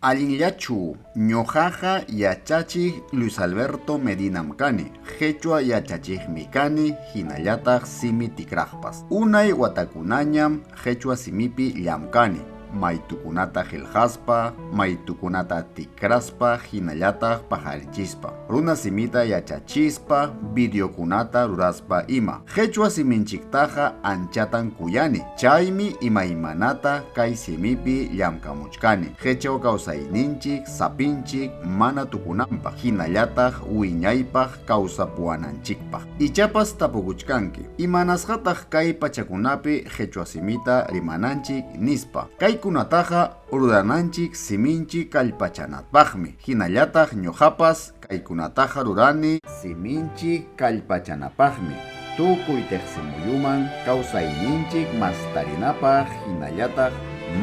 Allinllachu, ñuqaqa yachachiq Luis Alberto Medinam kani, qhichwa yachachiqmi kani, hinallataq simi tikraqpas. Unay watakunañam qhichwa simipi llamkani, maytukunata qillqaspa, maytukunata tikraspa, hinallataq paqarichispa, runa simita yachachispa, videokunata ruraspa ima. Qhichwa siminchiktaqa anchatan kuyani, chaymi imaymanata kay simipi llamkamuchkani. Qhichwa kawsayninchik, sapinchik mana tukunanpaq, hinallataq wiñaypaq kawsapuwananchikpaq. Ichapas tapukuchkanki, imanasqataq kay pachakunapi qhichwa simita rimananchik nispa. Kaykunataqa rurananchik siminchik kallpachanapaqmi, hinallataq ñuqapas kaykunataqa rurani siminchik kallpachanapaqmi, tukuy tiqsimuyuman kawsayninchik mastarinapaq hinallataq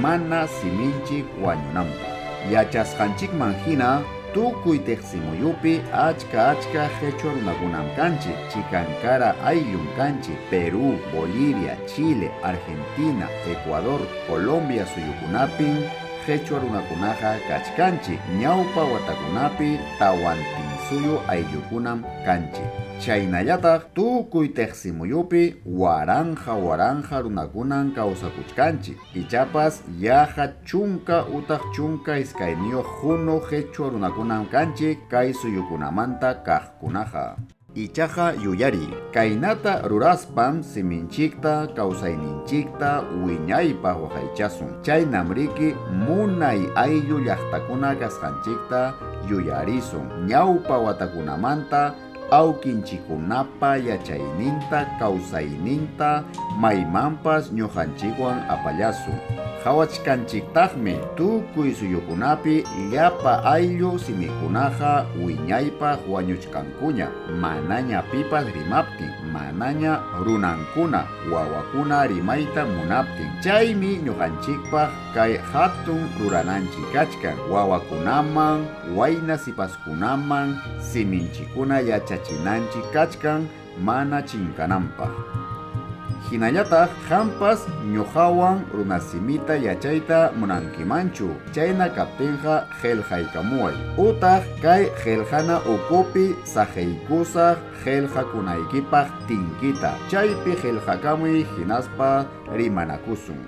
mana siminchik wañunanpaq. Yachasqanchikman hina tukuy tiqsimuyupi achka achka qhichwa runakunam kanchik, chikankara ayllum kanchik, Perú, Bolivia, Chile, Argentina, Ecuador, Colombia suyukunapin qhichwa runakunaqa kachkanchik, ñawpa watakunapi tawantinsuyu ayllukunam kanchik. Chaynallataq tukuy tiqsimuyupi waranqa waranqa runakunam kawsakuchkanchik, ichapas yaqa 12 utaq 12 hunu qhichwa runakunam kanchik kay suyukunamanta kaqkunaqa. Ichaqa yuyariy, kaynata ruraspam siminchikta, kawsayninchikta wiñaypaq waqaychasun. Chaynam riki munay ayllu llaqtakuna kasqanchikta yuyarisun. Ñawpa watakunamanta awkinchikkunapa yachayninta, kawsayninta maymanpas ñuqanchikwan apallasun. Qhawachkanchiktaqmi tukuy suyukunapi llapa ayllu simikunaqa wiñaypaq wañuchkankuña, manaña pipas rimaptin, manaña runankuna, wawakuna rimayta munaptin. Chaymi ñuqanchikpaq kay hatun rurananchik kachkan, wawakunaman, wayna sipaskunaman siminchikuna yachachinanchik kachkan mana chinkananpaq. Hinallataq qampas ñuqawan runasimita yachayta munankimanchu, chayna kaptinqa qillqaykamuway. Utaq kay qillqana ukupi saqiykusaq qillqakunaykipaq tinkita, chaypi qillqakamuy hinaspa rimanakusun.